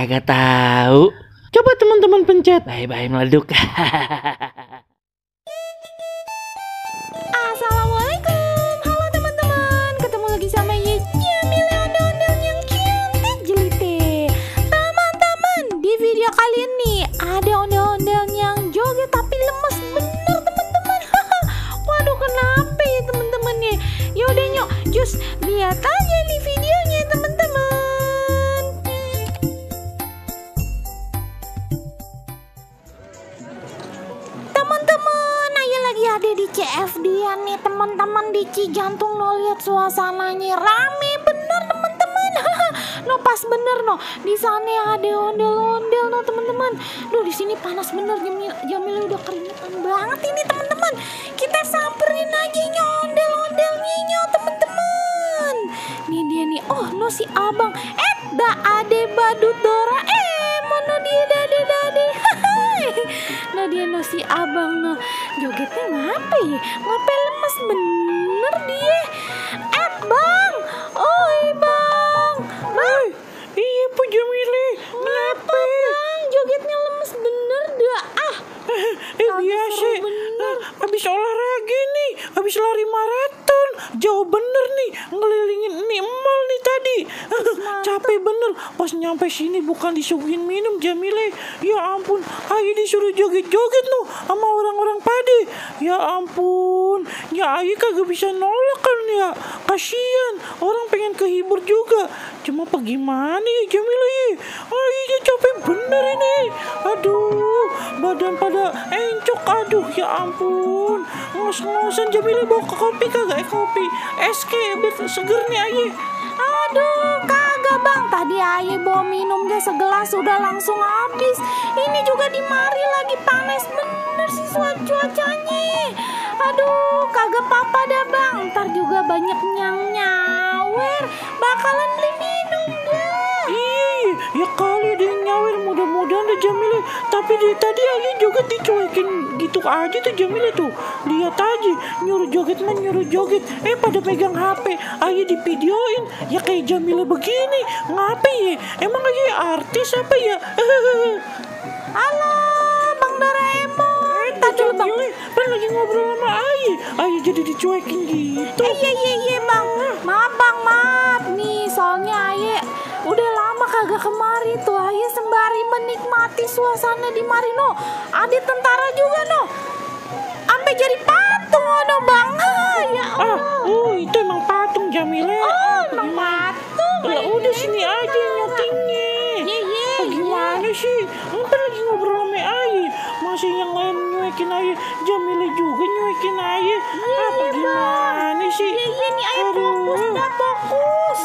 Kagak tahu. Coba teman-teman pencet. Bye-bye meleduk. Assalamualaikum. Halo teman-teman. Ketemu lagi sama Ye Jamile ondel-ondel yang cantik jelite. Teman-teman, di video kali ini ada ondel-ondel yang joget tapi lemes bener teman-teman. Waduh, kenapa ya teman-teman ya? Yaudah nyok, just lihat aja nih videonya teman-teman. Teman-teman, Ayo lagi ada di CFD nih teman-teman, di Cijantung. No, lihat suasananya rame bener teman-teman. No, pas bener no. Di sana ada ondel-ondel no teman-teman. Duh, di sini panas bener. Jamila udah keringetan banget ini teman-teman. Kita samperin aja ondel-ondelnya nyo teman-teman. Nih dia nih. Oh, no si abang. Da ade badut Doraemon. No dia dade. Nah dia no si abang no. Jogetnya ngapa ya? Ngapa lemes bener dia? Bang. Oi bang. Bang. Iya Pak Jamile. Kenapa bang? Jogetnya lemes bener dah. Biasa. Bener. Habis olahraga nih. Habis lari maraton. Jauh bener nih. Ngelilingin nih mall nih tadi. Capek bener. Pas nyampe sini bukan disuguhin minum Jamile. Ya ampun. Ayo disuruh joget-joget no sama orang-orang pade. Ya ampun. Ya ayo kagak bisa nolak kan ya. Kasian. Orang pengen kehibur juga. Cuma bagaimana ya Jamile? Ayo capek bener ini. Aduh. Badan pada encok. Aduh ya ampun. Ngos-ngosan Jamile bawa ke kopi kagak? Kopi SK biar seger nih ayo. Aduh, kagak bang. Tadi Aye bawa minum dia segelas udah langsung habis. Ini juga di mari lagi panas bener sih cuacanya. Aduh, kagak apa-apa dah bang. Ntar juga banyak yang nyawer. Bakalan beli minum dah. Iya, ya kali ada yang nyawer, mudah-mudahan deh Jamile. Tapi dari tadi Aye juga dicuekin gitu aja tuh Jamile tuh. Lihat aja, nyuruh joget mah nyuruh joget. Pada pegang HP, Aye di videoin. Ya kayak Jamile begini, ngapa ya? Emang Aye artis apa ya? Halo, Bang Doraemon. Tadi bang. Kan lagi ngobrol sama Aye jadi dicuekin gitu. Iya bang. Maaf bang, maaf. Nih soalnya Aye udah lama kagak kemari tuh. Aye sembari menikmati suasana di mari no. Ada tentara juga no. Sampai jadi patung no bang. Ya Allah. Itu emang patung Jamile. Emang patung. Lah udah sini aja nyotingnya. Gimana sih? Ntar lagi ngobrol sama Aye. Masih yang lain nyuekin Aye, Jamile juga nyuekin Aye. Gimana sih? Iya nih Aye fokus dah fokus.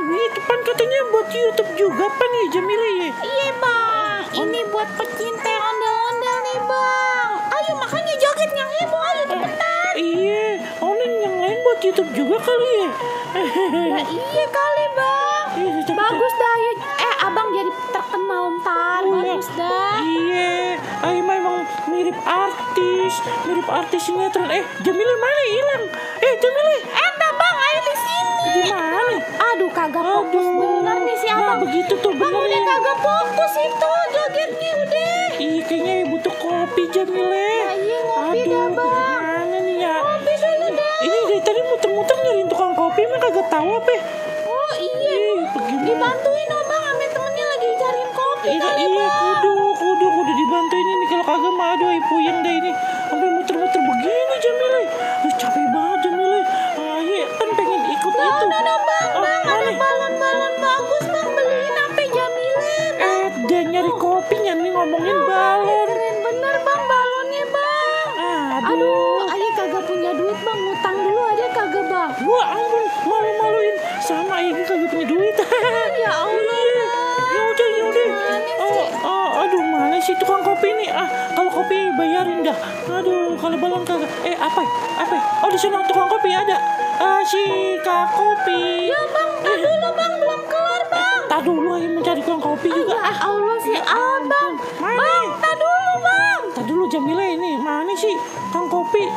Itu kan katanya buat YouTube juga pan ya Jamile ya? Iya bang. Ini buat pecinta ondel-ondel nih bang. Ayo makanya joget yang heboh. Ayo cepetan. Iya. Yang lain buat YouTube juga kali ya? Nah, iya kali bang. Bagus dah ya. Abang jadi terkenal ntar. Bagus dah. Iya. Aye memang mirip artis sinetron. Jamile mana hilang? Jamile. Bang, Ayo di sini. Di mana? Aduh, kagak fokus bener nih si abang. Nah, begitu tuh Bang udah benerin. kagak fokus itu jogetnya udah. Kayaknya butuh kopi Jamile. Iya ngopi dah bang. Gimana nih ya? Ngopi dulu dah. Ini dari tadi muter-muter nyariin tukang kopi emang kagak tahu apa? Oh iya. Dibantuin oh bang, sama temennya lagi cariin kopi. Iya, kudu dibantuin ini kalau kagak mah aduh puyeng deh ini. Sampai muter-muter begini Jamile. Capek banget Jamile. Aye kan pengen ikut itu. Bang, ada balon-balon bagus bang, beliin apa Jamile bang. Dia nyari kopinya nih ngomongin balon. Keren bener bang balonnya bang. Aduh, Aye kagak punya duit bang, ngutang dulu aja kagak bang. Wah ampun, malu-maluin sama Aye kagak punya duit. Ya Allah. Yaudah. Aduh mana sih tukang kopi nih? Kalau kopi bayarin dah. Aduh kalau balon kagak. Apa? Oh di sana tukang kopi ada. Si Kak Kopi. Ya bang, tak dulu bang, belum kelar bang. Tak dulu Aye mencari tukang kopi juga. Ya Allah si abang. Mana? Bang, tak dulu bang. Tak dulu Jamile ini. Mana sih Kang Kopi?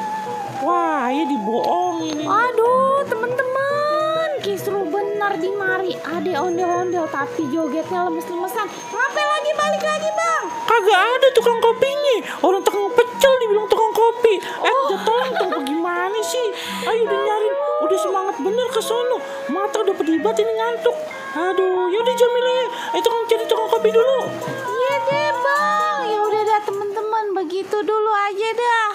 Wah Aye dibohongin ini. Aduh teman-teman, kisru benar di mari ade ondel-ondel tapi jogetnya lemes-lemesan. Ngapain lagi balik lagi bang? Kagak ada tukang kopinya. Orang tukang pecel dibilang tukang kopi. Udah tolong gimana sih? Ayo udah nyariin. Udah semangat bener ke sono. Mata udah pedibat ini ngantuk. Aduh, yaudah Jamile. Tukang cari tukang kopi dulu. Iya deh bang. Ya udah dah teman-teman, begitu dulu aja dah.